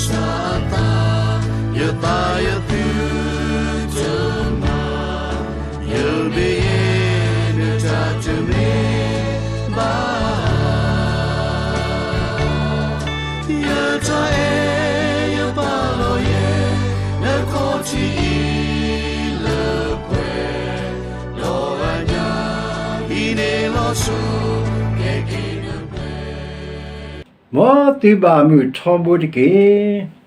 စၢ်အသး, ယသးယသုတမၤ, ယမ့ၢ်ယဲ နတၢ်တမ့ၢ်ဘၣ်. ယတၢ်အဲၣ်ယပာ်လီၤယဲ နခီၣ်ထံးအံၤလၢပှဲၤ, ဒီးအညၣ်အံၤန့ၣ်လီၤစိၤ ကဲက့ၤနပှဲၤ မ်သုဘၣ်မုာ်ထီဘိတက့ၢ်.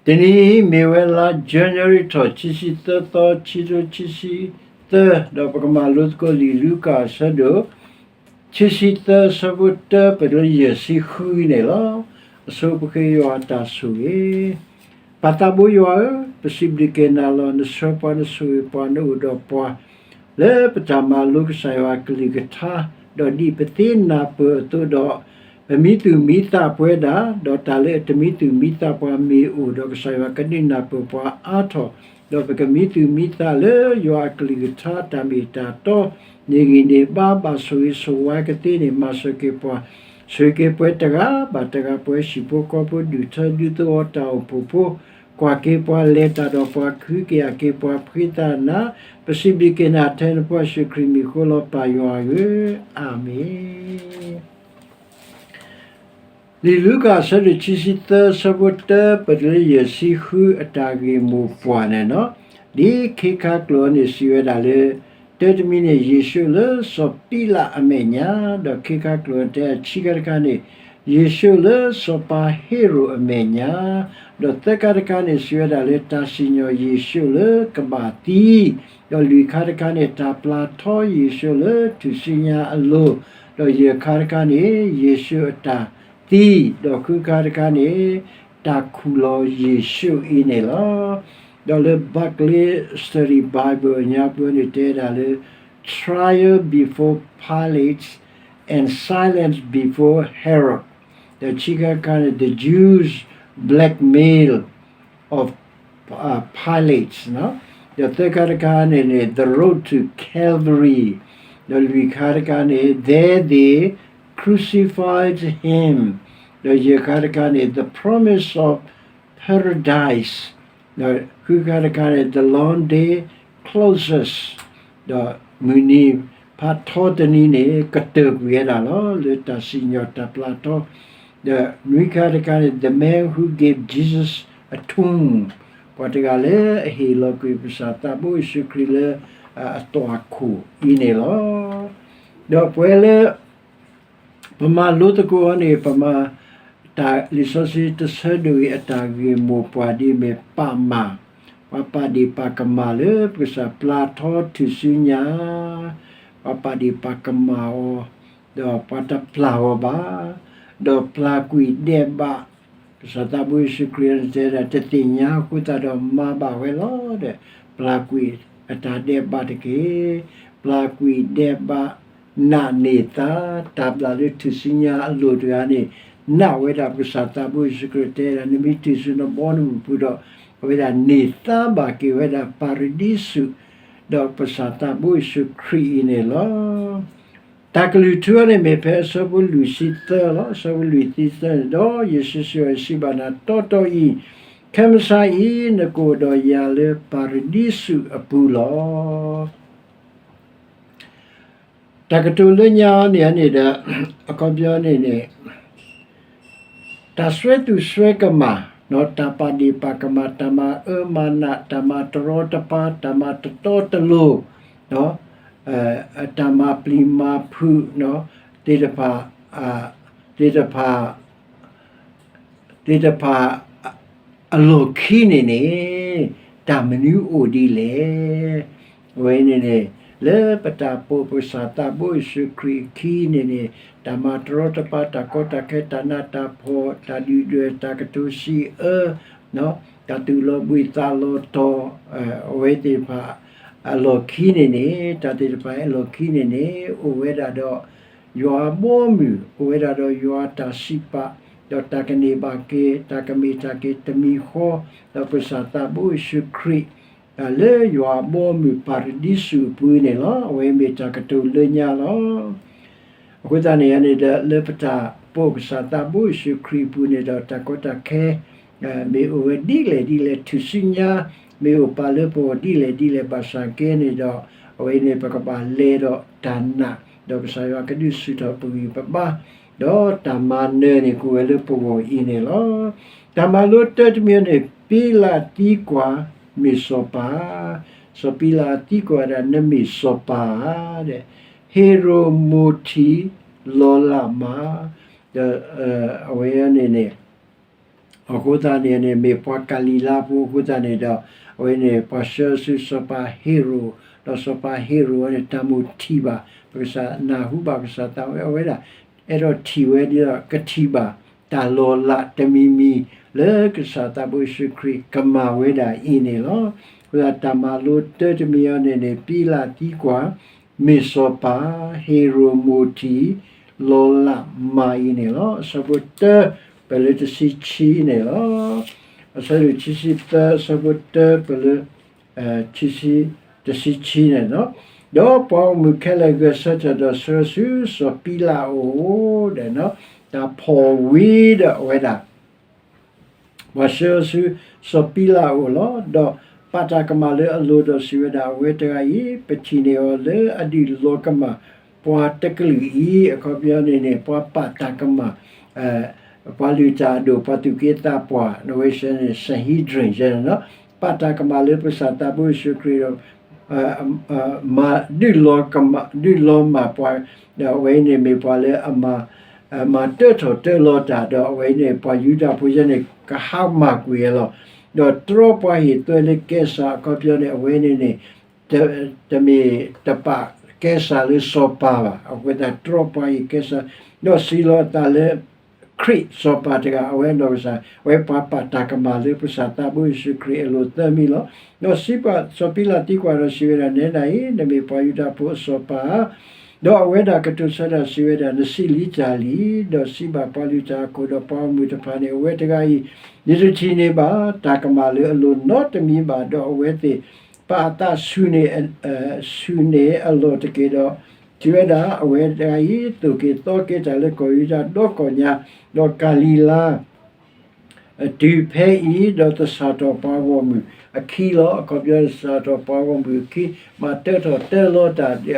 တနံၤအံၤမ့ၢ်ဝဲလါ January ထီၣ် ခံဆံသၢသီ ခံထိခံဆံသၢ, ဒီးပကမၤလိသကိးလံာ်လူၤကၣ်အဆၢဒိၣ် ခံဆံသၢ အဆၢဖိတၢ ပတုၤလၢယဲၢ်ဆံဃုန့ၣ်လီၤ. အဆိပဃ့ယွၤအတၢ်ဆိၣ်ဂ့ၤ ပၢ်သးဘိယွၤဧၢ, ပစံးဘျုးက့ၤနၤလီၤ. နဆှၢပှၤနဆိၣ်ဂ့ၤပှၤ နအိၣ်ဒီးပှၤ လၢပတၢ်မၤလိကစၢ်ယွၤအကလုၢ်ကထါ, ဒီးဒ်ပသ့နၢ်ပၢၢ်အသိးဒီး, ပမံသူၣ်မံသးပဝဲဒၣ်, ဒီးတၢ်လၢအတမံသူၣ်မံသးပှၤမ့ၢ်အိၣ်ဒီး ကစၢ်ယွၤကဒုးနၢ်ပၢၢ်ပှၤအါထီၣ်, ဒီးပကမံသူၣ်မံသးလၢယွၤအကလုၢ်ကထါတၢ်မ့ၢ်တၢ်တီ န့ၢ်ဂံၢ်န့ၢ်ဘါ ဘၣ်ဆိၣ်ဂ့ၤဆိၣ်ဝါကသ့န့ၣ် မၤစၢၤက့ၤပှၤ, ဆိၣ်ဂ့ၤက့ၤပှၤတဂၤဘၣ်တဂၤ ပှၤဟံၣ်ဖိဃီဖိ ဒူၣ်ထၢဒူသဝီတၢ်အိၣ်ဖှိၣ်ဖိ, ကွၢ်က့ၤပှၤ လဲၤတၢ်ဒီးပှၤ ကဟုကယာ်က့ၤပှၤဖှံသးနး, ပစံးဘျုးက့ၤနၤထဲနဖိယ့ၣ်ၡူးခရံာ်မံၤဃိလီၤ ပၢ်ယွၤဧၢ, အၤမ့ၣ်. လံာ်လူၤကၣ်အဆၢဒိၣ်ခံဆံသၢ အဆၢဖိတၢ ပတုၤလၢယဲၢ်ဆံဃု အတၢ်ဂ့ၢ်မိၢ်ပှၢ်န့ၣ်လီၤ. ဒ်ခ့ခါကျိာ်န့ၣ်စံးဝဲဒၣ်လၢ တၢတမံၤန့ၣ် ယ့ၣ်ၡူးလၢစီၤပံးလးအမဲာ်ညါ, ဒီးခ့ခါကျိာ်တဲ ဆံခါတခါန့ၣ် ယ့ၣ်ၡူးလၢစီၤပၤဟ့ရိၣ်အမဲာ်ညါ, ဒီးသၢခါတခါန့ၣ် စံးဝဲဒၣ်လၢတၢ်စံၣ်ညီၣ်ယ့ၣ်ၡူးလၢကဘၣ်သံ, ဒီးလွံၢ်ခါတခါန့ၣ် တၢ်ပျၢ်ထီယ့ၣ်ၡူးလၢထူၣ်စုညါအလိၤ, ဒီးယဲၢ်ခါတခါန့ၣ် ယ့ၣ်ၡူးအတၢ်သံ, ဒီးဃုခါတခါန့ၣ် တၢ်ခူၣ်လီၤယ့ၣ်ၡူးအံၤန့ၣ်လီၤ. ဒီးလၢ Barclay Study Bible အညါပူၤန့ၣ်တဲဒၣ်လၢ trial before Pilate and silence before Herod, ဒီးဆံခါတခါန့ၣ် the Jews' blackmail of uh, Pilate, ဒီးသၢခါတခါန့ၣ်န့ၣ် the road to Calvary, ဒီးလွံၢ်ခါတခါန့ၣ် there they crucified him, ဒီးယဲၢ်ခါတခါန့ၣ် the promise of paradise, ဒီးဃုခါတခါန့ၣ် the long day closes, ဒီးမုၢ်နံၤဖးထီတနံၤန့ၣ် ကတၢၢ်ကွံာ်ဝဲဒၣ်လီၤ လၢတၢ်စံၣ်ညီၣ်တၢ်ပျၢ်ထီ, ဒီးနွံခါတခါန့ၣ် the man who gave Jesus a tomb, ပှၤတဂၤလၢအဟ့ၣ်လီၤကွံာ်ပကစၢ်သးဘိယ့ၣ်ၡူးခရံာ်လၢအသွၣ်ခိၣ်အံၤန့ၣ်လီၤ. ဒီးပဝဲလၢ ပမၤလိသကိးအီၤန့ၣ် ပမၤ တၢ်လံာ်စီဆှံတဆၢဒိၣ်အံၤအတၢ်ဂ့ၢ်မိၢ်ပှၢ်ဒ်အမ့ၢ်ပၢ်မၤ, ပှၤပာ်ဒ့ၣ်ပာ်ကမၣ်လၢပကစၢ်ပျၢ်ထီထူၣ်စုညါ, ပှၤပာ်ဒ့ၣ်ပာ်ကမၣ်အီၤ, ဒီးပှၤတပျၢ်အီၤဘၣ်, ဒီးပျၢ်ကွံာ်ဒဲးဘး, ကစၢ်သးဘိယ့ၣ်ၡူးခရံာ်န့ၣ်တဲဒၣ် တသ့ၣ်ညါအဃိသတးဒီးမၤဘၣ်ဝဲလီၤဒီး ပျၢ်ကွံာ်အတၢ်ဒဲးဘးတက့ၢ်. ပျၢ်ကွံာ်ဒဲးဘး နာ်န့ၢ်သါ, တၢ်ဘျၣ်လၢထူၣ်စုညါအလိၤတဂၤန့ၣ် နာ်ဝဲဒၣ်ပကစၢ်သးဘိယ့ၣ်ၡူးခရံာ်တဲဒၣ် နမ့ၢ်တုၤဆူနဘီနမုၢ်ပူၤဒီး အဝဲဒၣ်န့ၢ်သါဘၣ်က့ၤဝဲဒၣ်ပၤရဒံစူး ဒီးပကစၢ်သးဘိယ့ၣ်ၡူးခရံာ်အံၤန့ၣ်လီၤ. တၢ်ကလုၢ်ထူန့ၣ်မ့ၢ်ဖဲအဆၢဖိလွံၢ်ဆံသၢလီၤ. အဆၢဖိလွံၢ်ဆံသၢန့ၣ်ဒီး ယ့ၣ်ၡူးစံးအီၤ ယစံးဘၣ်နၤတီတီအံၤ, ခဲမုၢ်ဆါအံၤ နကအိၣ်ဒီးယၤလၢပၤရဒံစူးအပူၤလီၤ. တၢ်ကတိၤလၢညါန့ၣ်န့ၣ်ဒီး အခီပညီန့ၣ်န့ၣ် တၢ်စွဲသူၣ်စွဲကမၣ်, တၢ်ပာ်ဒ့ၣ်ပာ်ကမၣ်, တၢ်မၤအၢမၤနး, တၢ်မၤတရီတပါ, တၢ်မၤတတီတလိၤ, တၢ်မၤပျံၤမၤဖုး, သ့ၣ်တဖၣ်, သ့ၣ်တဖၣ် သ့ၣ်တဖၣ် အလီၢ်ခံန့ၣ်န့ၣ် တၢ်မနုၤအိၣ်ဒ်လဲၣ်. အဝဲန့ၣ်န့ၣ် လၢပတၢ်ပိာ်ပကစၢ်သးဘိယ့ၣ်ၡူးခရံာ်အခံန့ၣ်န့ၣ် တၢ်မၤတရီတပါ, တၢ်ကီတၢ်ခဲ, တၢ်နးတၢ်ဖှီၣ်, တၢ်ဒုၣ်ဒွဲၣ်, တၢ်ကတိၤဆံးအၢ, တၢ်သူၣ်လီၤဘှံးသးလီၤတီၤ, အဝဲသ့ၣ်တဖၣ်အလီၢ်ခံန့ၣ်န့ၣ် တၢ်သ့ၣ်တဖၣ်အလီၢ်ခံန့ၣ်န့ၣ် အိၣ်ဝဲဒၣ်ဒီး ယွၤအဘီအမုၢ်, အိၣ်ဝဲဒၣ်ဒီးယွၤအတၢ်စံးပာ်, ဒီးတၢ်ကန့ၢ်ဘၣ်က့ၤ, တၢ်ကမ့ၢ်တၢ်က့ၤတမံၤဃီ, ဒီးပကစၢ်သးဘိယ့ၣ်ၡူးခရံာ် လၢယွၤအဘီအမုၢ်ပၤရဒံစူးအပူၤန့ၣ်လီၤ. အဝဲမ့ၢ်တၢ်ကတိၤလၢညါလီၤ. အဃိသတးန့ၣ်န့ၣ်ဒီး လၢပတၢ်ပိာ်ကစၢ်သးဘိယ့ၣ်ၡူးခရံာ်အပူၤန့ၣ်ဒီး တၢ်ကီတၢ်ခဲ မ့ၢ်အိၣ်ဝဲဒ်လဲၣ်ဒ်လဲၣ် ထူၣ်စုညါ မ့ၢ်အိၣ်ပာ်လၢပဂီၢ်ဒ်လဲၣ်ဒ်လဲၣ် ဘၣ်ဆၣ်ကဲန့ၣ်ဒီး အဝဲန့ၣ် ပကဘၣ်လဲၤဒီးတၢ်နာ် ဒီးကစၢ်ယွၤကဒုးဆူၣ်ထီၣ်ပဂံၢ်ပဘါ, ဒီးတၢ်မၤနၢၤန့ၣ် ကအိၣ်ဝဲလၢပဂီၢ်အံၤန့ၣ်လီၤ. တၢ်မၤလိတၢတမံၤန့ၣ် ပံလးသံကွၢ်မ့ၢ်စီၤပၤ, စီၤပံလးသံကွၢ်ဝဲဒၣ် နမ့ၢ်စီၤပၤဧါ, ဒီး ဟ့ရိၣ်မိၣ်ထံၣ်လီၤလးမး, ဒီးအဝဲန့ၣ်န့ၣ် အဃိသတးန့ၣ်န့ၣ် မ့ၢ်ပှၤကၤလံၤလါဖိအဃိသတးန့ၣ်ဒီး အဝဲန့ၣ် ပှၤဆှၢဆူစီၤပၤဟ့ရိၣ်, ဒီးစီၤပၤဟ့ရိၣ်န့ၣ် တၢ်မိၣ်ထံၣ်ဘၣ် ပကစၢ်နၢ်ဟူဘၣ်ကစၢ်သးဝဲ အဝဲဒၣ် အဲၣ်ဒိးထံၣ်ဝဲဒ်သိး ကထံၣ်ဘၣ် တၢ်လီၤလးတမံၤမံၤ လၢကစၢ်သးဘိယ့ၣ်ၡူးခရံာ်ကမၤဝဲဒၣ်အံၤန့ၣ်လီၤ. အဃိသတးတၢ်မၤလိတၢတမံၤအံၤန့ၣ်န့ၣ် ပံလးသံကွၢ် မ့ၢ်စီၤပၤ ဟ့ရိၣ်မိၣ်ထံၣ် လီၤလးမးအံၤန့ၣ်လီၤ. အဆၢဖိတၢ ပလၢတဆံခံန့ၣ်လီၤ. အဆၢဒိၣ်ခံဆံသၢ အဆၢဖိတၢ ပလၢ ခံဆံ တဆံခံန့ၣ်လီၤ. ဒီးပှၤဂီၢ်မုၢ်ခဲလၢာ်ဂဲၤဆၢထၢၣ်ဒီးဆှၢဆူစီၤပံလးအအိၣ်ဒီး တၢ်ဖီၣ်ဝံၤဒီးအဝဲဒၣ် ပှၤဆှၢဆူစီၤပံလးအအိၣ်လီၤ. ဒီးပာ်တၢ်ကမၣ်လၢအလိၤဒီးစံးဝဲဒၣ် အဝဲတဂၤအံၤ ပထံၣ်န့ၢ်အီၤလၢအဒုးလီၤကမၣ်ပှၤတကလုာ်အံၤ, အခီပညီန့ၣ်န့ၣ် ပှၤပာ်တၢ်ကမၣ် ပှၤလုၢ်တၢ်အဒိၣ် ပှၤသူၣ်က့သးပှၢ် နဝဲစဲန့ၣ် Sanhedrin စဲန့ၣ်လီၤ. ပာ်တၢ်ကမၣ်လၢပကစၢ်သးဘိယ့ၣ်ၡူးခရံာ်ဒီး မၤ ဒုးလီၤကမၣ် ဒုးလီၤမၢ်ပှၤ, ဒီးအဝဲအံၤန့ၣ်မ့ၢ်ပှၤလၢအမၤ မၤတၢထီၣ်တၢလီၤတၢ် ဒီးအဝဲအံၤန့ၣ် ပှၤယူဒၤဖိယဲန့ၣ် ကဟါမၢ်ကွံာ်အလီၢ်, ဒီးတြီပှၤဟ့ၣ်သွဲလၢကဲစၢ်အခီပညီန့ၣ် အဝဲန့ၣ်န့ၣ် တမ့ၢ်တပာ်ကဲစၢ်လၢစီၤပၤဘၣ်. အဃိသတးတြီပှၤဟ့ၣ်ကဲစၢ်, ဒီးစံးလီၤအသးလၢ ခရံာ်စီၤပၤတဂၤ အဝဲအနီၢ်ကစၢ် အဝဲပှၤပာ်တၢ်ကမၣ်လၢပကစၢ်သးဘိယ့ၣ်ၡူးခရံာ်အလိၤသၢမံၤလီၤ. ဒီးစံးပာ်စီၤပံလးသံကွၢ်ဒီးစံးဝဲဒၣ် နဲဒၣ်အံၤ နမ့ၢ်ပှၤယူဒၤဖိအစီၤပၤဧါ. ဒီးအဝဲဒၣ်ကတိၤဆၢတၢ်စံးဝဲဒၣ် နစံးလံတၢ်လံ. ဒီးစံးဘၣ်ပှၤလုၢ်တၢ်အခိၣ်ဒီးပှၤဂီၢ်မုၢ်တဖၣ်န့ၣ် အဝဲတဂၤအံၤ ယတထံၣ်န့ၢ်ဘၣ်တၢ်ကမၣ်လၢအလိၤနီတမံၤဘၣ်. ဒီးအဝဲသ့ၣ်ပာ်အသးဆူၣ်န့ၢ် ဆူၣ်န့ၢ်အလီၢ်တက့ၢ်ဒီး စံးဝဲဒၣ် အဝဲတဂၤအံၤ သိၣ်က့ၤသီက့ၤတၢ်လၢကီၢ်ယူဒၤဒီကီၢ်ညါ, ဒီးကၤလံၤလါ တုၤဖဲအံၤ ဒီးသဆၣ်ထီၣ်ပှၤဂီၢ်မုၢ်အခံလီၤ. အခီပညီသဆၣ်ထီၣ်ပှၤဂီၢ်မုၢ်အခံ မၤတၢထီၣ်တၢလီၤတၢ်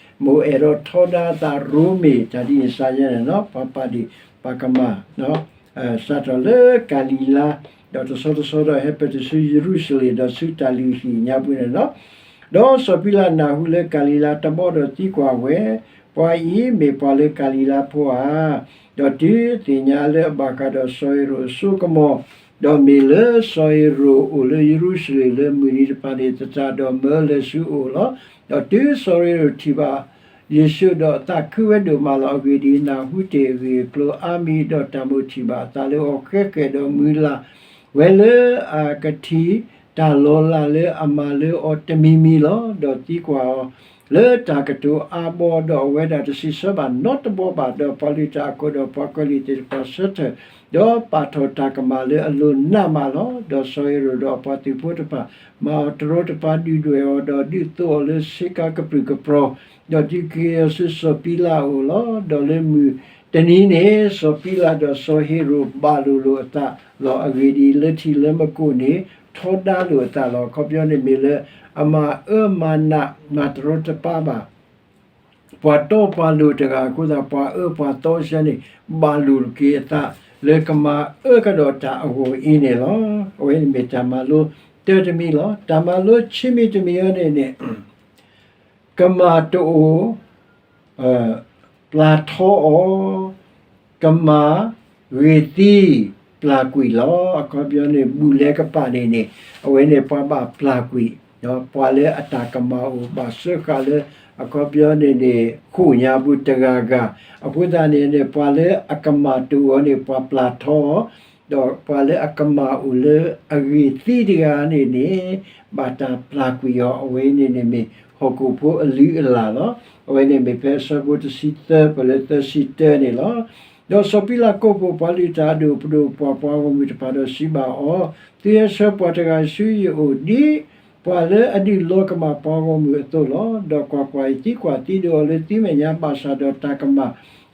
အခီပညီ မိၣ်အဲၣ်ဒိးထီဒါအသးရိမ့ၤ တၢ်ဒ်န့ၣ်စ့ၢ်ကီးန့ၣ်လီၤ. ပှၤပာ်ဒ့ၣ်ပာ်ကမၣ် စးထီၣ်လၢကၤလံၤလါ ဒီးတဆီတဆီဒီးဟဲပၢၢ်တုၤဆူယရူၤၡလ့ၣ် ဒီးဆူတၢ်လုၢ်ဟံၣ်ညါပူၤန့ၣ်လီၤ. ဒီးစီၤပံလးနၢ်ဟူလၢကၤလံၤလါတဘီဒီးသံကွၢ်ဝဲ, ပှၤအံၤမ့ၢ်ပှၤလၢကၤလံၤလါဖိဧါ. ဒီးတုၤသ့ၣ်ညါလၢအဘၣ်ဃးဒီးစီၤဟ့ၤရိာ်အစိကမီၤ, ဒီးမ့ၢ်လၢစီၤဟ့ၤရိာ်အိၣ်လၢယရူၤၡလ့ၣ်လၢမုၢ်နံၤတဖၣ်န့ၣ် သတးဒီးမၢလၢာ်ဆူအအိၣ်လီၤ. ဒီးတုၤစီၤဟ့ၤရိာ်ထံၣ်ဘၣ် ယ့ၣ်ၡူးဒီးအသးခုဝဲဒိၣ်မးလီၤ. အဂ့ၢ်ဒ်အံၤ, နၢ်ဟူတ့ၢ်အဂ့ၢ်အကျိၤအါမံၤ, ဒီးတၢ်မိၣ်ထံၣ်ဘၣ်အသးလၢအီၤဃဲးဃဲး, ဒီးမုၢ်လၢ်ဝဲလၢအကထံၣ်တၢ်လီၤလးလၢအမၤလၢအီၤတမံၤမံၤလီၤ. ဒီးသံကွၢ်အီၤလၢတၢ်ကတိၤအါဘီ, ဒီးအဝဲဒၣ်တစံးဆၢဘၣ်နီတဘီဘၣ်. ဒီးပှၤလုၢ်တၢ်အခိၣ်ဒီးပှၤကွဲးလံာ်သ့ၣ်တဖၣ်ဆၢထၢၣ်, ဒီးပာ်ထီၣ်တၢ်ကမၣ်လၢအလိၤနးမးလီၤ. ဒီးစီၤဟ့ၤရိာ်ဒီးအပှၤသုးဖိတဖၣ် မၤအီၤတရီတပါ ဒုၣ်ဒွဲၣ်အီၤ, ဒီးဒုးသိးအီၤလၢဆ့ကၤကပြုၢ်ကပြီၤ, ဒီးဒုးက့ၤအီၤဆူစီၤပံလးအအိၣ်လီၤ. ဒီးလၢမုၢ်တနံၤန့ၣ် စီၤပံလးဒီးစီၤဟ့ၤရိာ်ဘၣ်လိာ်လိာ်အသးလီၤ. အဂ့ၢ်ဒ်အံၤ, လၢထံလၢမူခိၣ်န့ၣ် ထီဒါလိာ်အသးလီၤ. အခီပညီန့ၣ်မ့ၢ်လၢ အမၤအၢမၤနး မၤတရီတပါဘၣ် ပှၤတီပှၤလိၤတဂၤအဃိသတး ပှၤအၢပှၤသီစ့ၢ်ကီးန့ၣ် ဘၣ်လိာ်က့ၤအသး လၢကမၤအၢကဒီးတၢ်အဂီၢ်အံၤန့ၣ်လီၤ. အဝဲန့ၣ်မ့ၢ်တၢ်မၤလိတၢတမံၤလီၤ. တၢ်မၤလိခံမံၤတမံၤအံၤန့ၣ်န့ၣ် ကမၣ်တအိၣ် ပျၢ်ထီအီၤ, ကမၣ်ဂ့ၤသံပျၢ်ကွံာ်လီၤ. အခီပညီန့ၣ် ဘူၣ်လဲၤကပာ်န့ၣ်န့ၣ် အဝဲန့ၣ်ပှၤဘၣ်ပျၢ်ကွံာ်, ပှၤလၢအတၢ်ကမၣ်အိၣ်ဘၣ်စၢဃာ်လၢ အခီပညီန့ၣ်န့ၣ် ဃိာ်ညါပူၤတဂၤဂၤ, အဃိသတးန့ၣ်န့ၣ် ပှၤလၢအကမၣ်တအိၣ်န့ၣ် ပှၤပျၢ်ထီအီၤ ဒီးပှၤလၢအကမၣ်အိၣ်လၢအဂ့ၤသံတဂၤန့ၣ်န့ၣ် ဘၣ်တၢ်ပျၢ်ကွံာ်အီၤ, အဝဲန့ၣ်န့ၣ်မ့ၢ်ဟီၣ်ခိၣ်ဖိအလုၢ်အလၢ်လီၤ. အဝဲန့ၣ်မ့ၢ်ဖဲအဆၢဖိတဆံသၢ ပလၢသၢဆံတၢန့ၣ်လီၤ. ဒီးစီၤပံလးကိးဖှိၣ်ပှၤလုၢ်တၢ်အဒိၣ်ပဒိၣ်ပှၤပှၤဂီၢ်မုၢ်တဖၣ်ဒီးစံးဘၣ်အီၤ, သုဟဲဆှၢပှၤတဂၤဆူယအိၣ်ဒ် ပှၤလၢအဒုးလီၤကမၣ်ပှၤဂီၢ်မုၢ်အသိးလီၤ. ဒီးကွၢ်ကွၢ်, ယသံကွၢ်သံဒိးအီၤလၢသုမဲာ်ညါဘၣ်ဆၣ်ဒီးတၢ်ကမၣ်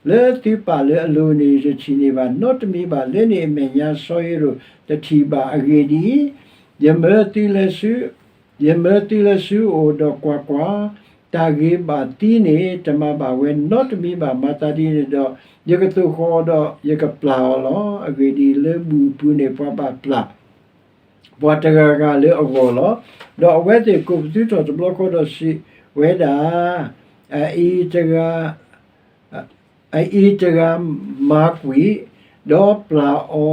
လၢသုပာ်လၢအလိၤန့ၣ် ယတထံၣ်န့ၢ်ဘၣ်နီတမံၤဘၣ်. လၢန့ၣ်အမဲာ်ညါ စီၤဟ့ၤရိာ်တထံၣ်ဘၣ်. အဂ့ၢ်ဒ်အံၤ, ယမၢသုလၢ ယမၢသုလၢဆူအအိၣ်, ဒီးကွၢ်ကွၢ်, တၢ်ဂ့ၤဘၣ်သံန့ၣ် တမၤဘၣ်ဝဲနီတမံၤဘၣ်. မၤသးဒ်န့ၣ်ဒီး ယကသိၣ်ဃီၤအီၤဒီး ယကပျၢ်အီၤလီၤ. အဂ့ၢ်ဒ်အံၤ, လၢဘူၣ်အပူၤန့ၣ် ပှၤဘၣ်ပျၢ် ပှၤတဂၤဂၤလၢအဂီၢ်လီၤ. ဒီးအဝဲသ့ၣ်ကိးပသူထီၣ်တဘျီဃီဒီးစံးဝဲဒၣ်, အအံၤတဂၤ အအံၤတဂၤမၤကွံာ်, ဒီးပျၢ်အီ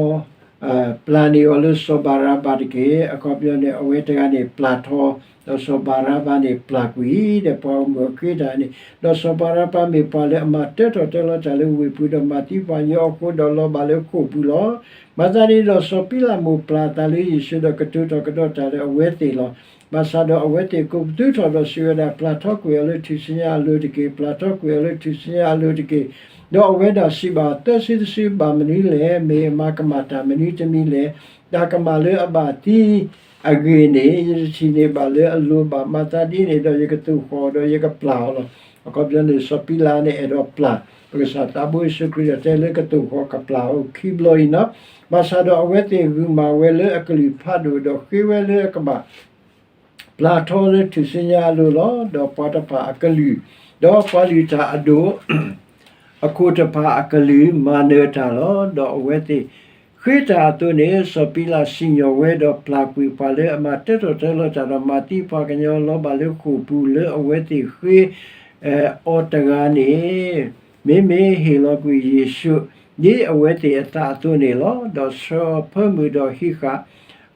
ၤ, ပျၢ်န့ၢ်အီၤလၢစီၤဘၤရဘၤတက့ၢ်. အခီပညီန့ၣ် အဝဲတဂၤန့ၣ်ပျၢ်ထီၣ်, ဒီးစီၤဘၤရဘၤန့ၣ်ပျၢ်ကွံာ်, ဒီးပှၤဂီၢ်မုၢ်အီၤဃ့တၢ်န့ၣ်, ဒီးစီၤဘၤရဘၤမ့ၢ်ပှၤလၢအမၤတၢထီၣ်တၢလီၤတၢ်လၢဝ့ၢ်ပူၤ, ဒီးမၤသံပှၤကညီအဃိ, ဒီးလီၤဘၣ်လၢဃိာ်ပူၤလီၤ. မၤသးဒ်န့ၣ်ဒီး စီၤပံၤလးမိၣ်ပျၢ်အသးလၢယ့ၣ်ၡူး, ဒီးကတိၤထီၣ်ကဒီးတၢ်လၢအဝဲသ့ၣ်လီၤ. ဘၣ်ဆၣ်ဒီးအဝဲသ့ၣ်ကိးပသူထီၣ်ဒီးစံးဝဲဒၣ်, ပျၢ်ထီကွံာ်အီၤလၢထူၣ်စုညါအလိၤတက့ၢ်. ပျၢ်ထီကွံာ်အီၤလၢထူၣ်စုညါအလိၤတက့ၢ်. ဒီးအဝဲဒၣ်စံးဘၣ်, သၢစုတစုဘၣ်မနုၤလဲၣ်. မ့ၢ်အမၤကမၣ်တၢ်မနုၤတမံၤလဲၣ်. တၢ်ကမၣ်လၢအဘၣ်သံအဂ့ၢ်န့ၣ် ယတထံၣ်န့ၢ်ဘၣ်လၢအလိၤဘၣ်. မၤသးဒ်န့ၣ်ဒီး ယကသိၣ်ဃီၤအီၤဒီးယကပျၢ်အီၤလီၤ. အခီပညီန့ၣ် စီၤပံၤလးန့ၣ်အဲၣ်ဒိးပျၢ် ပကစၢ်သးဘိယ့ၣ်ၡူးခရံာ်ဒီးတဲလၢကသိၣ်ဃီၤကပျၢ်အီၤခံဘျီအံၤနီၤ. ဘၣ်ဆၣ်ဒီးအဝဲသ့ၣ်ဂုာ်မၤဝဲလၢအကလုၢ်ဖးဒိၣ်, ဒီးဃ့ဝဲလၢအကဘၣ် ပျၢ်ထီလၢထူၣ်စုညါအလိၤလီၤ. ဒီးပှၤတဖၣ်အကလုၢ်, ဒီးပှၤလုၢ်တၢ်အဒိၣ် အခိၣ်တဖၣ်အကလုၢ် မၤနၢၤတၢ်လီၤ. ဒီးအဝဲသ့ၣ်ဃ့တၢ်အသိးန့ၣ် စီၤပံၤလးစံၣ်ညီၣ်ဝဲ, ဒီးပျၢ်ကွံာ်ပှၤလၢအမၤတၢထီၣ်တၢလီၤတၢ်, ဒီးမၤသံပှၤကညီ, လီၤဘၣ်လၢဃိာ်ပူၤ, လၢအဝဲသ့ၣ်ဃ့အီၤတဂၤန့ၣ် မ့မ့ၢ်ဟ့ၣ်လီၤကွံာ်ယ့ၣ်ၡူး ဒ်အဝဲသ့ၣ်အသးအသိးန့ၣ်လီၤ. ဒီးဆှၢအီၤဖၢမုၢ်ဒီးဟံးဃာ်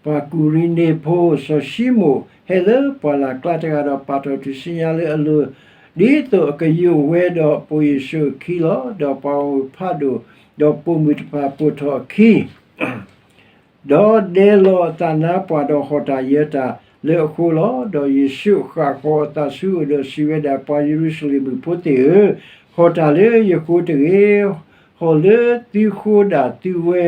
ပှၤကူၤရ့နံဖိ စီၤၡံမိၣ် ဟဲလၢပှၢ်လၢ်ကျါတဂၤဒီး ပာ်ထီၣ်ထူၣ်စုညါလၢအလိၤ ဒ်သိးအကယိးဝဲဒီးပိာ်ယ့ၣ်ၡူးအခံလီၤ. ဒီးပှၤဂီၢ်မုၢ်ဖးဒိၣ် ဒီးပိာ်မုၣ်တဖၣ်ပိာ်ထီၣ်အခံ ဒီးဒဲလီၤအသးနါပှၢ်ဒီးဟီၣ်တၢ်ယၢၤတၢ်လၢအဃိလီၤ. ဒီးယ့ၣ်ၡူးဃၣ်ဃီၤအသးဆူအအိၣ်ဒီးစံးဝဲဒၣ်, ပှၤယရူၤၡလ့ၣ်မုၣ်ဖိသ့ၣ်ဧၢ, ဟီၣ်တၢ်လၢယဃိတဂ့ၤ, ဟီၣ်လၢသုဃိဒၣ်သုဝဲ,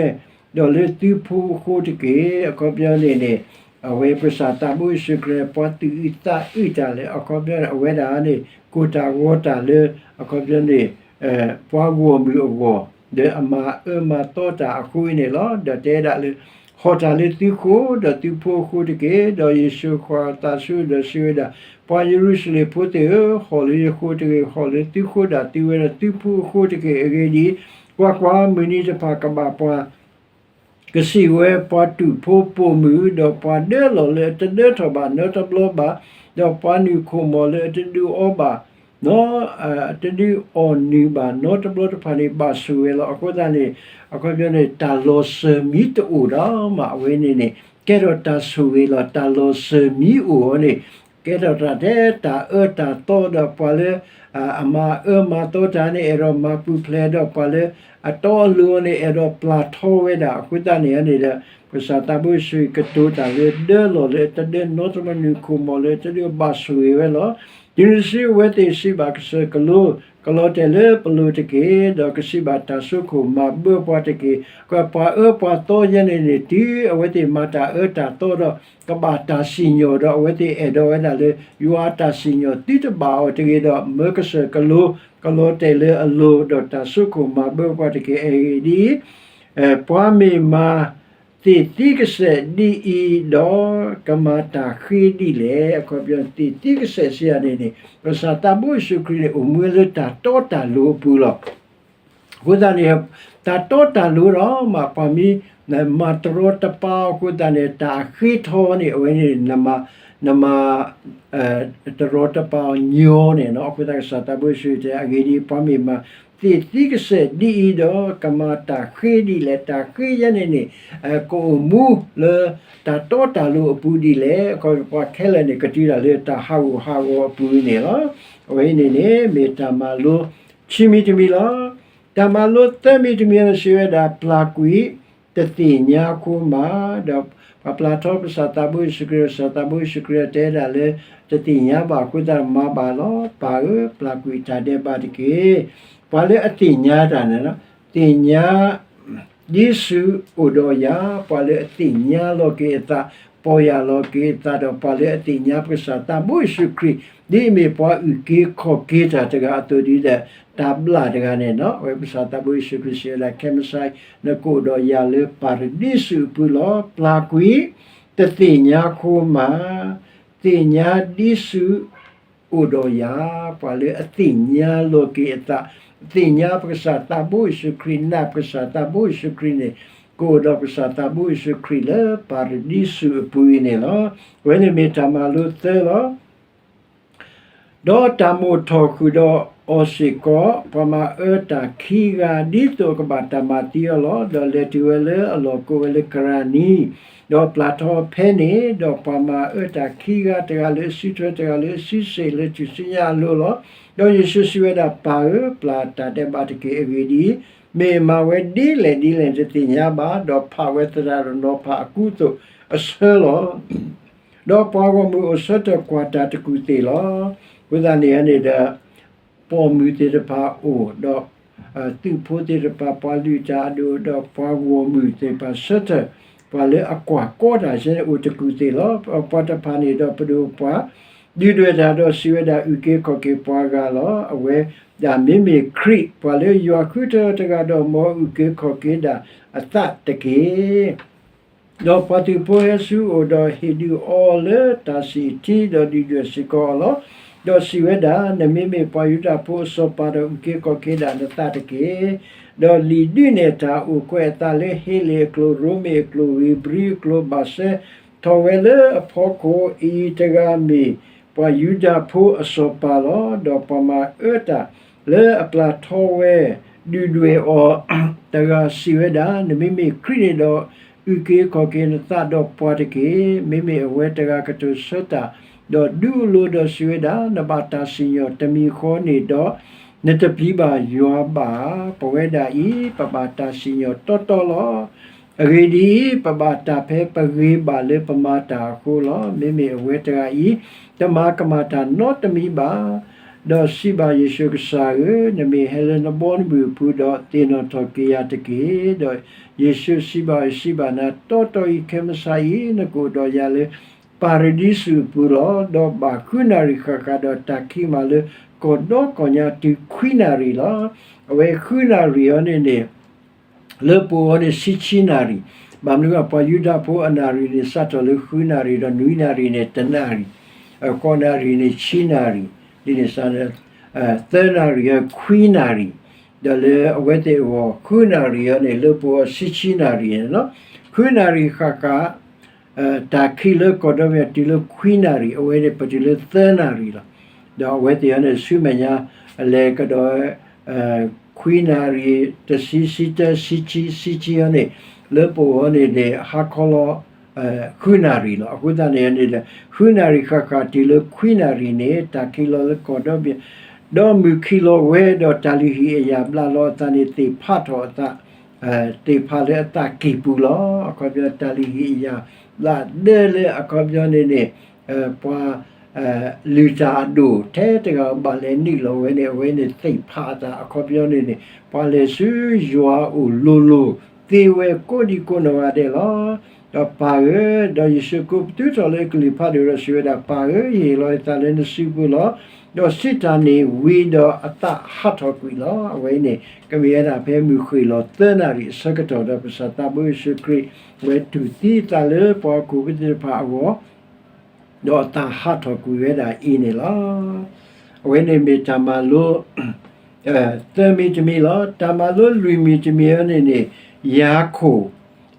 ဒီးလၢသုဖိအဃိတက့ၢ်. အခီပညီန့ၣ်န့ၣ် အဝဲပကစၢ်သးဘိယ့ၣ်ၡူးခရံာ် ပှၤသူၣ်အုးသးအုးတၢ်လၢ အခီပညီန့ၣ် အဝဲဒၣ်န့ၣ် ကိၢ်တၢ်ဂီၤတၢ်လၢ အခီပညီန့ၣ် ပှၤဂီၢ်မုၢ်အဂီၢ် ဒီးအမၤအၢမၤသီတၢ်အဃိန့ၣ်လီၤ. ဒီးတဲဒၣ်လၢ ဟီၣ်တၢ်လၢသုဃိ ဒီးသုဖိအဃိတက့ၢ်. ဒီးယ့ၣ်ၡူးဃၣ်အသးဆူဒီးစံးဝဲဒၣ်, ပှၤယရူၤၡလ့ၣ်ဖိသ့ၣ်ဧၢ, ဟီၣ်လၢယဃိတဂ့ၤ, ဟီၣ်လၢသုဃိဒၣ်သုဝဲဒီးသုဖိအဃိတက့ၢ်. အဂ့ၢ်ဒ်အံၤ, ကွၢ်ကွၢ်, မုၢ်နံၤတဖၣ်ကဘၣ်ပှၤ ကစံးဝဲပှၤတူာ်ဖိပိာ်မုၣ်, ဒီးပှၤဒၢလီၢ်လၢအတဒၢထီၣ်ဘၣ်နီတဘျီဘၣ်, ဒီးပှၤနုာ်ခိၣ်မီၣ်လၢအတဒုးအီဘၣ်, အတဒုးအီၣ်နုာ်ဘၣ်နီတဘျီတဖၣ်န့ၣ် ဘၣ်ဆိၣ်ဂ့ၤလီၤ. အဃိသတးန့ၣ် အခီပညီန့ၣ် တၢ်လီၤစၢၤမံတအိၣ်ဒီးမး အဝဲန့ၣ်န့ၣ် ကဲထီၣ်တၢ်ဆိၣ်ဂ့ၤလီၤ. တၢ်လီၤစၢၤမံအိၣ်အီၤန့ၣ် ကဲထီၣ်တၢ်ထဲတၢ်အၢတၢ်သီဒီးပှၤလၢ အမၤအၢမၤသီတၢ်န့ၣ် အဲၣ်ဒိးမၤပူၤဖျဲးဒီးပှၤလၢအတီအလိၤန့ၣ် အဲၣ်ဒိးပျၢ်ထီဝဲဒၣ်. အဃိသတးန့ၣ်န့ၣ်ဒီး ပကစၢ်သးဘိယ့ၣ်ၡူးကတိၤတၢ်လၢဒၢလီၢ်လၢအတဒၢနီတဘျီ နုာ်ခိၣ်မီၣ်လၢအတဒုးဘၣ်ဆိၣ်ဂ့ၤဝဲလီၤ. တုၤနုၤတစုအဝဲသ့ၣ်စံးဘၣ်ကစၢၢ်ကလိ, ကလီၤတဲာ်လၢပလိၤတက့ၢ်, ဒီးကစံးဘၣ်တၢ်စိခိၣ်မၤဘၢပှၤတက့ၢ်. ပှၤအၢပှၤသီယဲန့ၣ်န့ၣ် တုၤအဝဲသ့ၣ်မၤတၢ်အၢတၢ်သီဒီး ကဘၣ်တၢ်စံၣ်ညီၣ်ဒီး အဝဲသ့ၣ်အဲၣ်ဒိးဝဲဒၣ်လၢ ယွၤအတၢ်စံၣ်ညီၣ်သုတဘၣ်အီၤတဂ့ၤဒီး မၢကစၢၢ်ကလိ ကလီၤတဲာ်လၢအလိၤ ဒီးတၢ်စိခိၣ်မၤဘၢပှၤတက့ၢ်. အဂ့ၢ်ဒ်အံၤ, ပှၤမ့ၢ်မၤသ့ၣ်သံကစဲာ်ဒ်အံၤဒီး ကမၤတၢ်ဃ့ဒ်လဲၣ်. အခီပညီ သ့ၣ်သံကစဲာ်စံးယၤန့ၣ်န့ၣ် ပကစၢ်သးဘိယ့ၣ်ၡူးခရံာ်န့ၣ် အိၣ်မူလၢတၢ်တီတၢ်လိၤအပူၤလီၤ. အဃိသတးန့ၣ် တၢ်တီတၢ်လိၤဒီးမး ပှၤမ့ၢ်မၤတရီတပါအဃိသတးန့ၣ် တၢ်အဃ့ထီန့ၣ် အဝဲန့ၣ် နမၤ တရီတပါအီၤညီန့ၣ်လီၤ. အဃိသတးကစၢ်သးဘိယ့ၣ်ၡူးတဲ အဂ့ၢ်ဒ်အံၤ ပှၤမ့ၢ်မၤသ့ၣ်သံကစဲာ်ဒ်အံၤဒီး ကမၤတၢ်ဃ့ဒ်လဲၣ်. တၢ်ဃ့ယဲန့ၣ်န့ၣ် ကအိၣ်မူလၢတၢ်တီတၢ်လိၤအပူၤဒ်လဲၣ်. အခီပညီ ပှၤခဲလၢာ်န့ၣ် ကတုၤတၢ်လၢတၢ်ဟးဂူာ်ဟးဂီၤအပူၤန့ၣ်လီၤ. အဝဲအံၤန့ၣ်န့ၣ် မ့ၢ်တၢ်မၤလိခံမံၤတမံၤလီၤ. တၢ်မၤလိသၢမံၤတမံၤန့ၣ် စံးဝဲဒၣ် ပျၢ်ကွံာ်တသ့ၣ်ညါအဃိမး, ဒီးပှၤပျၢ်ထီကစၢ်သးဘိယ့ၣ်ၡူးခရံာ် ကစၢ်သးဘိယ့ၣ်ၡူးခရံာ်တဲဒၣ်လၢ တသ့ၣ်ညါဘၣ်အဃိသတး မၤဘၣ်လီၤ. ပၢ်ဧၢ, ပျၢ်ကွံာ်တၢ်ဒဲးဘးတက့ၢ်. ပှၤလၢအသ့ၣ်ညါတၢ်န့ၣ်လီၤ. သ့ၣ်ညါ ဒ်ဆူးအိၣ်ဒီးယၤ, ပှၤလၢအသ့ၣ်ညါလီၤက့ၤအသး, ပီၢ်ယၢ်လီၤက့ၤအသးဒီးပှၤလၢအသ့ၣ်ညါပကစၢ်သးဘိယ့ၣ်ၡူးခရံာ် ဒ်အမ့ၢ်ပှၤအုၣ်က့ၤခီၣ်က့ၤတၢ်တဂၤအသိးဒ်ဒီး တၢ်ဘျၣ်တဂၤန့ၣ်လီၤ. အဝဲပကစၢ်သးဘိယ့ၣ်ၡူးခရံာ်စံးဝဲဒၣ် ခဲမုၢ်ဆါအံၤ နကအိၣ်ဒီးယၤလၢပၤရဒံစူးအပူၤလီၤ. ပျၢ်ကွံာ်, တသ့ၣ်ညါဃိမး, သ့ၣ်ညါဒံစူး အိၣ်ဒီးယၤ, ပှၤလၢအသ့ၣ်ညါလီၤက့ၤအသး, သ့ၣ်ညါပကစၢ်သးဘိယ့ၣ်ၡူးခရံာ်, နာ်ပကစၢ်သးဘိယ့ၣ်ၡူးခရံာ်န့ၣ် ကအိၣ်ဒီးပကစၢ်သးဘိယ့ၣ်ၡူးခရံာ်လၢပၤရဒံစူးအပူၤအံၤန့ၣ်လီၤ. အဝဲန့ၣ်မ့ၢ်တၢ်မၤလိသၢလီၤ. ဒီးတၢ်မိၣ်ထီၣ်ဃုာ်ဒီးအီၤစ့ၢ်ကီး, ပှၤမၤအၢတၢ်ခံဂၤ ဒ်သိးအကဘၣ်တၢ်မၤသံအီၤလီၤ. ဒီးလဲၤတုၤဝဲလၢအလီၢ်ကိးဝဲလၢကရၤနံ, ဒီးပျၢ်ထီဖဲန့ၣ်, ဒီးပှၤမၤအၢတၢ်ခံဂၤ, တဂၤလၢအစုထွဲ, တဂၤလၢအစုစ့ၣ်လၢထူၣ်စုညါအလိၤလီၤ. ဒီးယ့ၣ်ၡူးစံးဝဲဒၣ်, ပၢ်ဧၢ, ပျၢ်တၢ်ဒဲးဘးတက့ၢ်. အဂ့ၢ်ဒ်အံၤ, မ့ၢ်အမၤဝဲဒ်လဲၣ်ဒ်လဲၣ်တသ့ၣ်ညါဘၣ်, ဒီးဖးဝဲသရၣ်ဒီးနီၤဖးအကူအသိးအဆၢလီၤ. ဒီးပှၤဂီၢ်မုၢ်အိၣ်ဆၢထၢၣ်ကွၢ်တၢ်တကူၣ်သ့ၣ်လီၤ. အဃိသတးန့ၣ်န့ၣ်ဒီး ပိာ်မုၣ်သ့ၣ်တဖၣ်အိၣ်, ဒီးသုးဖိသ့ၣ်တဖၣ်, ပှၤလုၢ်တၢ်အဒိၣ်, ဒီးပှၤဂီၢ်မုၢ်သ့ၣ်တဖၣ်ဆၢထၢၣ်, ပှၤလၢအကွၢ်ကီတၢ်ဆဲန့ၣ်အိၣ်တကူၣ်သ့ၣ်လီၤ. ပှၤတဖၣ်န့ၣ်ဒီးပဒိၣ်ပှၤ ဒုၣ်ဒွဲၣ်တၢ်ဒီးစံးဝဲဒၣ်, အုၣ်က့ၤခီၣ်က့ၤပှၤဂၤလီၤ. အဝဲဒၣ်မ့မ့ၢ်ခရံာ်, ပှၤလၢယွၤဃုထၢတဂၤဒီးမ်အုၣ်က့ၤခီၣ်က့ၤဒၣ်အသးတက့ၢ်. ဒီးပှၤသုးဖိဟဲဆူအအိၣ်ဒီးဟ့ၣ်ဒုးအီၤလၢတၢ်ဆံၣ်ထံ, ဒီးဒုၣ်ဒွဲၣ်စ့ၢ်ကီးအီၤလီၤ. ဒီးစံးဝဲဒၣ်, နမ့မ့ၢ်ပှၤယူဒၤဖိအစီၤပၤဒီးအုၣ်က့ၤခီၣ်က့ၤဒၣ်နသးတက့ၢ်. ဒီးလံာ်ဒုးနဲၣ်တၢ်အိၣ်ကွဲးအသးလၢဟ့လ့ၣ်အကျိာ်, ရိမ့ၤအကျိာ်, ဧ့ၤဘြံၤအကျိာ်, ဘၣ်ဆဲထီၣ်ဝဲလၢအဖီခိၣ်, အံၤတဂၤမ့ၢ်ပှၤယူဒၤဖိအစီၤပၤလီၤ. ဒီးပှၤမၤအၢတၢ်လၢအပျၢ်ထီဝဲ ဒုၣ်ဒွဲၣ်အီၤတဂၤစံးဝဲဒၣ်, နမ့မ့ၢ်ခရံာ်န့ၣ်ဒီး အုၣ်က့ၤခီၣ်က့ၤနသးဒီးပှၤတက့ၢ်. မ့မ့ၢ်အဝဲတဂၤကတိၤဆၢတၢ်, ဒီးဒုးအလိၤဒီးစံးဝဲဒၣ်, နဘၣ်တၢ်စံၣ်ညီၣ်တမံၤဃီန့ၣ်ဒီး နတပျံၤဘၣ်ယွၤဘၣ်ဧါ. ပဝဲဒၣ်အံၤ ပဘၣ်တၢ်စံၣ်ညီၣ်တီတီလီၤ. အဂ့ၢ်ဒ်အံၤ, ပဘၣ်တၢ်ဖဲပဂ့ၤဘၣ်လၢပမၤတၢ်အဃိလီၤ. မ့မ့ၢ်အဝဲတဂၤအံၤ တမၤကမၣ်တၢ်နီတမံၤဘၣ်. ဒီးစံးဘၣ်ယ့ၣ်ၡူး, ကစၢ်ဧၢ, နမ့ၢ်ဟဲလၢနဘီနမုၢ်အပူၤဒီး သ့ၣ်နီၣ်ထီၣ်က့ၤယၤတက့ၢ်. ဒီးယ့ၣ်ၡူးစံးဘၣ်အီၤ, ယစံးဘၣ်နၤတီတီအံၤ, ခဲမုၢ်ဆါအံၤ နကအိၣ်ဒီးယၤလၢ ပၤရဒံစူးအပူၤလီၤ. ဒီးဘၣ်ဃုနၣ်ရံၣ်ဃၣ်ဃၣ်ဒီးတၢ်ခံးမးလၢကီၢ်ဒီကီၢ်ညါတုၤခွံနၣ်ရံၣ်လီၤ. အဝဲဃုနၣ်ရံၣ်အံၤန့ၣ်န့ၣ် လၢပအိၣ်အီၤန့ၣ် ဆံဆံနၣ်ရံၣ်, ဘၣ်မနုၤအဃိ ပှၤယူဒၤဖိအနၣ်ရံၣ်န့ၣ် စးထီၣ်လၢဃုနၣ်ရံၣ်ဒီးနွံနၣ်ရံၣ်န့ၣ် တနၣ်ရံၣ်, ဃိးနၣ်ရံၣ်န့ၣ် ဆံနၣ်ရံၣ်, ဒ်န့ၣ်စ့ၢ် သၢနၣ်ရံၣ်အံၤ ခွံနၣ်ရံၣ်, ဒီးလၢအဝဲသ့ၣ်အဂီၢ် ဃုနၣ်ရံၣ်အံၤန့ၣ် လၢပအိၣ်အီၤ ဆံဆံနၣ်ရံၣ်န့ၣ်လီၤ. ဃုနၣ်ရံၣ်ဃၣ်ဃၣ် တၢ်ခံးလၢကီၢ်ဒီဘ့ၣ်တုၤလၢခွံနၣ်ရံၣ်, အဝဲန့ၣ်ပတုၤလၢသၢနၣ်ရံၣ်လီၤ. ဒီးအဝဲသ့ၣ်အံၤန့ၣ် ဆူမဲာ်ညါ အလဲၤကဒီး ခွံနၣ်ရံၣ်, တဆံ, ဆံတၢ, ဆံဆံ, ဆံဆံအံၤန့ၣ် လၢပအိၣ်အီၤန့ၣ်န့ၣ် ဟါခီလီၤ ဃုနၣ်ရံၣ်လီၤ. အဃိသတးန့ၣ်န့ၣ်ဒီး ဃုနၣ်ရံၣ်ဃၣ်ဃၣ်တုၤလၢခွံနၣ်ရံၣ်န့ၣ် တၢ်ခံးလီၤလၢကီၢ်ဒီဘ့ၣ်, ဒီးမုၢ်ခံးလီၤဝဲဒီးတၢ်လုၢ်ဟံၣ်အယာ်ဘျးလီၤအသးန့ၣ် သ့ၣ်ဖးထီၣ်အသး သ့ၣ်ဖးလၢအသးကံၢ်ပူၤလီၤ. အခီပညီ တၢ်လုၢ်ဟံၣ်အယာ်ဘျးဒၢလၢအခီပညီန့ၣ်န့ၣ် ပှၤ လုၢ်တၢ်အဒိၣ်ထဲတဂၤဘၣ်လဲၤနုာ်လီၤဝဲန့ၣ် အဝဲန့ၣ်သ့ၣ်ဖးအသးအခီပညီန့ၣ်န့ၣ် ပှၤလဲၤဆူယွၤအအိၣ်လိၤလိၤသ့ဝဲကိးဒံကိးနီၢ်ဂၤဒဲးလီၤ. ဒီးပၢ်ဧၢ, ဒီးယ့ၣ်ၡူးကိးပသူထီၣ်လၢအကလုၢ်ဖးဒိၣ်ဒီးစံးဝဲဒၣ်, ပၢ်ဧၢ, ယဟ့ၣ်လီၤယသးလၢနစုပူၤလီၤ. ဒီးစံးတၢ်န့ၣ်ဝံၤဒီးအသးဟးထီၣ်ကွံာ်လီၤ. အဝဲအံၤန့ၣ် ကမ့ၢ်ဝဲဒၣ်ဖဲမုၢ်ဃ့ၢ်လီၤသၢနၣ်ရံၣ်အဆၢကတီၢ်ဒီး ပကစၢ်သးဘိယ့ၣ်ၡူးခရံာ် ဝဲတူၢ်သံအသးလၢပှၤဟီၣ်ခိၣ်ဖိသ့ၣ်တဖၣ်အဂီၢ် ဒီးအသးဟးထီၣ်ကွံာ်ဝဲဒၣ်အံၤန့ၣ်လီၤ. အဝဲန့ၣ်မ့ၢ်တၢ်မၤလိ သၢမံၤတမံၤလီၤ. တၢ်မၤလိလွံၢ်မံၤတမံၤအံၤန့ၣ်န့ၣ် ယၤခိၣ်,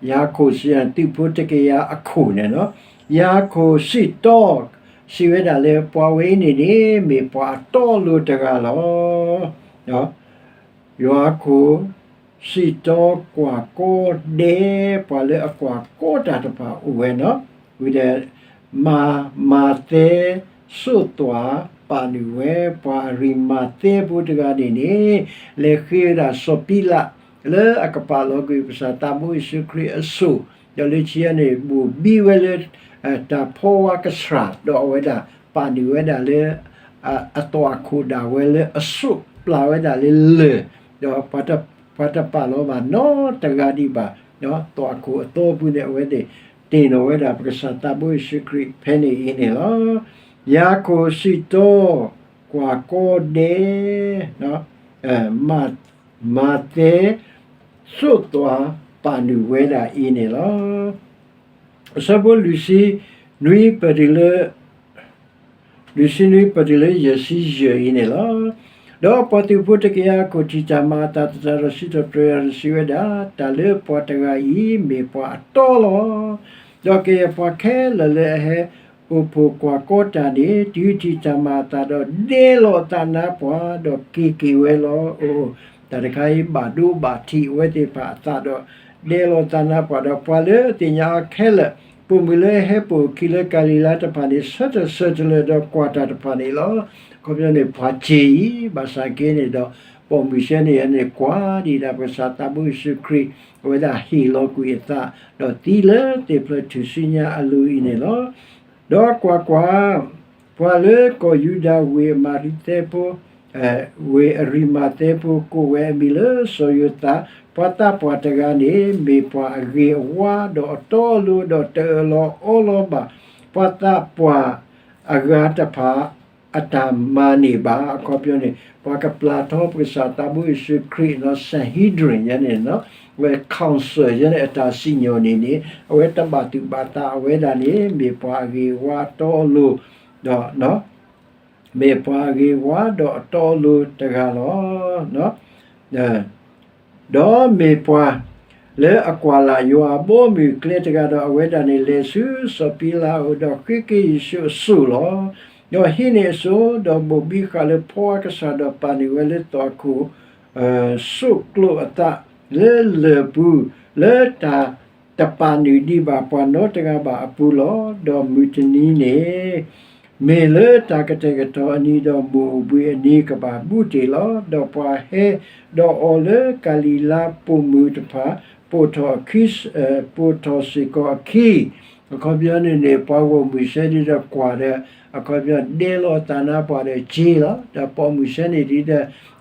ယၤခိၣ်စံးသုးဖိတကယၤအခိၣ်န့ၣ်လီၤ. ယၤခိၣ်စံးတီ စံးဝဲဒၣ်လၢပှၤဝဲအံၤန့ၣ်န့ၣ် မ့ၢ်ပှၤအတီအလိၤတဂၤလီၤ. ယၤခိၣ် စံးတီကွၢ်ကီဒဲး ပှၤလၢအကွၢ်ကီတၢ်တဖၣ်အိၣ်ဝဲလီၤ. ဝံၤဒီး မၤ, မၤသဲစိၣ်သွၣ်ပာ်နုာ်ဝဲ ပှၤအရံမၤသဲဖိတဂၤန့ၣ်န့ၣ် လဲၤဃ့ဝဲဒၣ်စီၤပံလး လၢအကပာ်လီၤကွံာ်ကစၢ်သးဘိယ့ၣ်ၡူးခရံာ်အစိၣ်, ဒီးလၢခံန့ၣ် ဘိၣ်ဘံဝဲလၢ တၢ်ဖီဝါကဆှၣ်, ဒီးအဝဲဒၣ်ပာ်နုာ်ဝဲဒၣ်လၢ အသွၣ်ခိၣ်ဒၣ်ဝဲလၢအစိၣ်ပျၢ်ဝဲဒၣ်လၢလၢၢ်, ဒီး ပှၤတပာ်လီၤဘၣ်နီတဂၤဒံးဘၣ်. သွၣ်ခိၣ်အသီပူၤန့ၣ် အဝဲသ့ၣ် တ့ၢ်နီၣ်ဝဲဒၣ်ပကစၢ်သးဘိယ့ၣ်ၡူးခရံာ်ဖဲန့ၣ်အံၤန့ၣ်လီၤ. ယၤကိာ်စံးတီ, ကွၢ်ကီဒဲး, မၤသဲ, သိးသွၣ်ပာ်နုာ်ဝဲဒၣ်အံၤန့ၣ်လီၤ. အဆၢဖိလွံၢ်ဆံနွံပတုၤလၢ လွံၢ်ဆံနွံပတုၤလၢယဲၢ်ဆံယဲၢ်အံၤန့ၣ်လီၤ. ဒီးပှၤသုးဖိတကယၤအခိၣ်ထံးတၢ်မၤအသးသတးဒီးစံးထီၣ်ပတြၢၤယၤဒီးစံးဝဲဒၣ်, တၢ်လၢပှၤတဂၤအံၤမ့ၢ်ပှၤအတီလီၤ. ဒီးကယဲၢ်ပှၤခဲလၢာ်လၢအဟဲအိၣ်ဖှိၣ်ကွၢ်ကီတၢ်န့ၣ် တုၤထံၣ်တၢ်မၤအသးဒီးဒဲလီၤအသးနါပှၢ် ဒီးက့ၤက့ၤဝဲလီၤ. အိ, တၢ်တခါအံၤဘၣ်ဒိဘၣ်ထံးအဝဲသ့ၣ်တဖၣ်အသးဒီး ဒဲလီၤသးနါပှၢ်ဒီး ပှၤလၢအသ့ၣ်ညါအီၤခဲလၢာ် ပိာ်မုၣ်လၢအဟဲပိာ်အခံလၢကၤလံၤလါတဖၣ်န့ၣ် ဆၢထၢၣ်ဆၢထၢၣ်လၢဒီးကွၢ်တၢ်တဖၣ်န့ၣ်လီၤ. အခီပညီန့ၣ် ပှၤစ့အံၤ ဘၣ်ဆၣ်က့န့ၣ်ဒီး ပိာ်မုၣ်စဲန့ၣ်န့ၣ် ကွၢ်ဒံးဒၣ်ပကစၢ်သးဘိယ့ၣ်ၡူးခရံာ် အဝဲဒၣ်ဟ့ၣ်လီၤကွံာ်အသး ဒီးသံလၢသ့ၣ်ဖျၢၣ်ထူၣ်စုညါအလိၤအံၤန့ၣ်လီၤ. ဒီးကွၢ်ကွၢ်, ပှၤလၢကီၢ်ယူဒၤဝ့ၢ်အမၤရံသဲဖိ ဝ့ၢ်အရံမၤသဲဖိကိးဝဲအမံၤလၢစီၤယိၤသး, ပှၤသးပှၢ်တဂၤန့ၣ် မ့ၢ်ပှၤအဂ့ၤအဝါဒီးအတီအလိၤ ဒီးတအၢၣ်လီၤအီလီၤဘၣ် ပှၤသးပှၢ်အဂၤတဖၣ်အတၢ်မၤန့ၢ်ဘၣ်. အခီပညီန့ၣ် ပှၤကပျၢ်ထီပကစၢ်သးဘိယ့ၣ်ၡူးခရံာ်နီၤ Sanhedrin ယဲန့ၣ် အဝဲ council ယဲန့ၣ် အတၢ်စံၣ်ညီၣ်န့ၣ်န့ၣ် အဝဲတဘၣ်သူၣ်ဘၣ်သးအဝဲဒၣ်န့ၣ် မ့ၢ်ပှၤအဂ့ၤအဝါအတီအလိၤ ဒီး မ့ၢ်ပှၤအဂ့ၤအဝါဒီးအတီအလိၤတဂၤလီၤ. ဒီးမ့ၢ်ပှၤလၢအကွၢ်လၢ်ယွၤအဘီအမုၢ်အကျဲတဂၤဒီး အဝဲဒၣ်န့ၣ်လဲၤဆူစီၤပံၤလးအအိၣ်ဒီးဃ့က့ၤယ့ၣ်ၡူးအစိၣ်လီၤ. ဒီးဟံးန့ၢ်အစိၣ် ဒီးဘိၣ်ဘံဃာ်လၢဖီအကစၢ်ဒီးပာ်နုာ်ဝဲလၢသွၣ်ခိၣ် စိးကျိးအသးလၢလၢၢ်ပူၤ လၢတၢ်တပာ်နုာ်ဒံးဘၣ်ပှၤနီတဂၤဘၣ်အပူၤလီၤ. ဒီးမုၢ်တနံၤန့ၣ် မ့ၢ်လၢတၢ်ကတဲာ်ကတီၤအနံၤဒီးမိၢ်အိၣ်ဘှံးအနံၤကဘၣ်ဘူးတ့ၢ်လီၤ. ဒီးပှၤဟဲဒီးအီၤလၢကၤလံၤလါပိာ်မုၣ်တဖၣ် ပိာ်ထီၣ်အခံ, ပိာ်ထီၣ်စ့ၢ်ကီးအခံ အခီပညီန့ၣ်န့ၣ် ပှၤဂီၢ်မုၢ်စဲဒ်ဒီးကွၢ်ဒီး အခီပညီဒဲလီၤအသးနါပှၢ်ဒီးစ့လီၤ. ဒီးပိာ်မုၣ်စဲန့ၣ်ဒ်ဒီး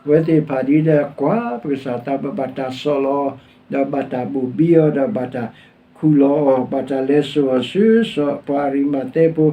အဝဲသ့ၣ်တဖၣ်ဒ်ဒီးကွၢ် ပကစၢ်သးဘိဘၣ်တၢ်ဆီၣ်လီၤအီၤ ဒီးဘၣ်တၢ်ဘိၣ်ဘံအီၤ ဒီးဘၣ်တၢ်ခူၣ်လီၤအီၤ ဘၣ်တၢ်လဲၤစိာ်အီၤဆူစီၤပှၤအရံမၤသဲဖိ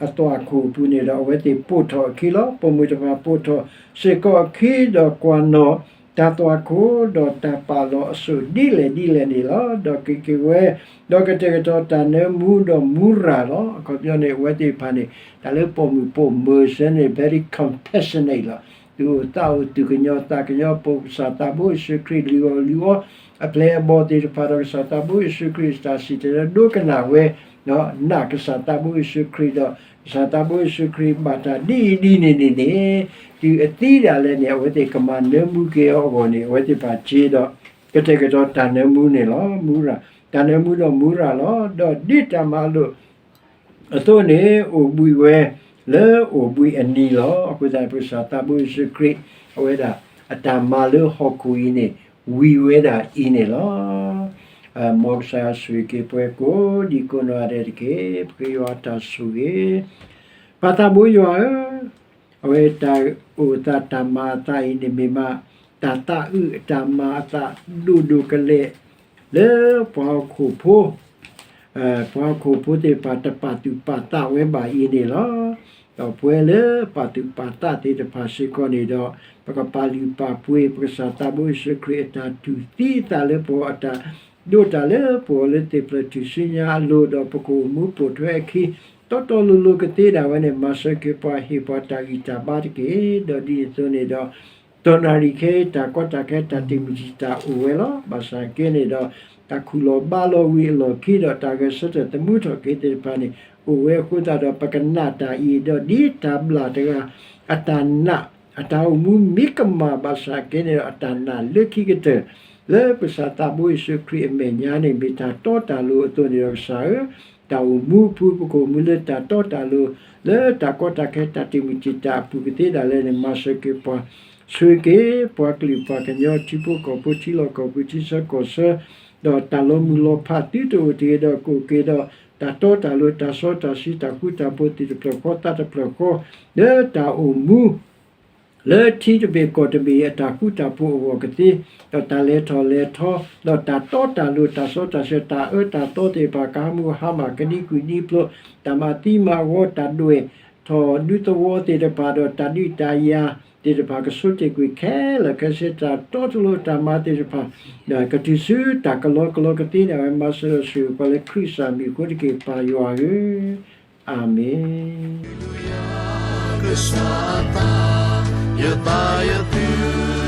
အသွၣ်ခိၣ်အပူၤန့ၣ်ဒီး အဝဲသ့ၣ်ပိာ်ထီၣ်အခံလီၤ. ပိာ်မုၣ်တဖၣ်ပိာ်ထီၣ်စ့ၢ်ကီးအခံ ဒီးကွၢ်နီၣ် တၢ်သွၣ်ခိၣ် ဒီးတၢ်ပာ်လီၤအစိၣ်ဒ်လဲၣ်ဒ်လဲၣ်န့ၣ်လီၤ. ဒီးက့ၤက့ၤဝဲ ဒီးကတဲာ်ကတီၤတၢ်နၢမူဒီးမူရၤလီၤ. အခီပညီန့ၣ် အဝဲသ့ၣ်တဖၣ်န့ၣ် တၢ်လၢပိာ်မုၣ်ပိာ်မၢၤစဲန့ၣ် very compassionate လီၤ. သူၣ်အိၣ်သးအိၣ်သူၣ်ကညီၤသးကညီၤ ပိာ်ကစၢ်သးဘိယ့ၣ်ၡူးခရံာ်လုၢ်အီၣ်လုၢ်အီ အပျဲၢ်အဘီၣ်သ့ၣ်တဖၣ်ဒီး ကစၢ်သးဘိယ့ၣ်ၡူးခရံာ်တၢ်စံၣ်တဲၤတဲလီၤဒိကနၣ်ဝဲ နာ်ကစၢ်သးဘိယ့ၣ်ၡူးခရံာ်ဒီး ကစၢ်သးဘိယ့ၣ်ၡူးခရံာ်ဘၣ်တၢ်ဒ်အံၤဒ်န့ၣ်န့ၣ်န့ၣ် တုၤအသံဒၣ်လဲာ်န့ၣ် အဝဲသ့ၣ်ကမၤနၢမူက့ၤအီၤအဂီၢ်န့ၣ် အဝဲသ့ၣ်တဖၣ်စ့ဒီး ကတဲာ်ကတီၤတၢ်နၢမူန့ၣ်လီၤ. မူရၤ, တၢ်နၢမူဒီးမူရၤလီၤ. ဒီးဒ်တၢ်မၤလိာ် အသိးန့ၣ် အိၣ်ဘှံးဝဲလၢအိၣ်ဘှံးအနံၤလီၤ. အဃိသတး ပကစၢ်သးဘိယ့ၣ်ၡူးခရံာ် အဝဲဒၣ်အတၢ်မၤလၢဟီၣ်ခိၣ်အံၤန့ၣ် ဝံၤဝဲဒၣ်အံၤန့ၣ်လီၤ. မ်ကစၢ်ယွၤဆိၣ်ဂ့ၤက့ၤပှၤကိးဒံကိးနီၢ်ဂၤဒဲးတက့ၢ်. ပဃ့ယွၤတၢ်ဆိၣ်ဂ့ၤ ပၢ်သးဘိယွၤဧၢ, အဝဲတၢ်အိၣ်သးတၢ်မၤအသးအံၤန့ၣ်မ့ၢ်မး တၢ်သးအုးအတၢ်မၤအသးဒိၣ်ဒိၣ်ကလဲာ် လၢပှၤဟီၣ်ခိၣ်ဖိ ပှၤဟီၣ်ခိၣ်ဖိသ့ၣ်တဖၣ်တပာ်သူၣ်ပာ်သးဝဲဘၣ်အံၤန့ၣ်လီၤ. ဒီးပဝဲလၢပာ်သူၣ်ပာ်သးသ့ၣ်တဖၣ်စ့ၢ်ကီးန့ၣ်ဒီး ပကပာ်လုၢ်ပာ်ပှ့ၤ ပကစၢ်သးဘိယ့ၣ်ၡူးခရံာ်အတၢ်တူၢ်သံအသးလၢပဂီၢ် အတၢ်ဒိးတၢ်လၢပဂီၢ်လၢသ့ၣ်ဖျၢၣ်ထူၣ်စုညါအလိၤ ဒီးပကအိၣ်မူပိာ်ထွဲအခံ တီတီလိၤလိၤကသ့ဒၣ်ဝဲန့ၣ် မၤစၢၤက့ၤပှၤ ဟ့ၣ်ပှၤတၢ်ဂံၢ်တၢ်ဘါတက့ၢ်. ဒီးဒ်န့ၣ်အသိးန့ၣ်ဒီး တနၣ်ရံၣ်ခဲအံၤတၢ်ကီတၢ်ခဲတၢ်တံာ်မုၢ်တံာ်တာ်အိၣ်ဝဲလီၤ. ဘၣ်ဆၣ်က့န့ၣ်ဒီး တၢ်ခူၣ်လီၤဘါလီၤဝံၤအလီၢ်ခံဒီး တၢ်ဂဲၤဆၢထၢၣ်သမူထီၣ်က့ၤသ့ၣ်တဖၣ်န့ၣ် အိၣ်ဝဲအဃိသတးဒီး ပကနၣ်တၢ်အံၤ ဒီးဒ်တၢ်ဘျၣ်တဂၤ အတၢ်နာ် အတၢ်အိၣ်မူမ့ၢ်ကမၣ်ဘၣ်ဆၣ်က့န့ၣ်ဒီး အတၢ်နာ်လၢခံကတၢၢ် လၢပကစၢ်သးဘိယ့ၣ်ၡူးခရံာ်အမဲာ်ညါန့ၣ် မ့ၢ်တၢ်တီတၢ်လိၤအသိးန့ၣ်ဒီး ကစၢ်ဧၢ တၢ်အိၣ်မူအပူၤ ပကအိၣ်မူလၢတၢ်တီတၢ်လိၤ လၢတၢ်ကီတၢ်ခဲတၢ်တံာ်မုၢ်တံာ်တာ်အပူၤကသ့ဒၣ်လဲာ်န့ၣ် မၤစၢၤက့ၤပှၤ ဆိၣ်ဂ့ၤက့ၤပှၤကလုာ်ပှၤကညီထံဖိကီၢ်ဖိထံလီၢ်ကီၢ်ပူၤထံဆၢကီၢ်ဆၢ ဒီးတၢ်လီၤမုၢ်လီၤဖးသုတအိၣ်တဂ့ၤဒီးကအိၣ်က့ၤဒီး တၢ်တီတၢ်လိၤတၢ်စီတၢ်ဆှံတၢ်ဃူတၢ်ဖိးသ့ၣ်တဖျၢၣ်ဃီသးတဖျၢၣ်ဃီ လၢတၢ်အိၣ်မူ လၢထံတဘ့ၣ်ကီၢ်တဘ့ၣ်အတၢ်ဃူတၢ်ဖိးအဂီၢ်ကသ့, ဒီးတၢ်လဲၤထီၣ်လဲၤထီ, ဒီးတၢ်တီတၢ်လိၤ တၢ်စီတၢ်ဆှံ တၢ်အၢတၢ်သီသ့ၣ်တဖၣ် ကဟးမုၢ်ဟါမၢ် ကဒံကွံာ်ဒံဖျိး, တၢ်မၤသံမၤဂီၤ တၢ်ဒွဲၣ်ထီၣ်ဒူသဝီသ့ၣ်တဖၣ် ဒီးတၢ်ဒုးတၢ်ယၤသ့ၣ်တဖၣ် ကဆိတ့ၢ်ကွံာ်ခဲလၢာ်ခဲဆ့ တၢ်တီတလိၤတၢ်မၤသ့ၣ်တဖၣ် ကတုၤဆူတၢ်ကလီကလီကသ့န့ၣ် အဝဲမၤစၢၤဒီးဆိၣ်ဂ့ၤပှၤလၢခရံာ်စၢ်မံၤအဃိတက့ၢ် ပၢ်ယွၤဧၢ, အၤမ့ၣ်. ကစၢ်အသး ယသးယသု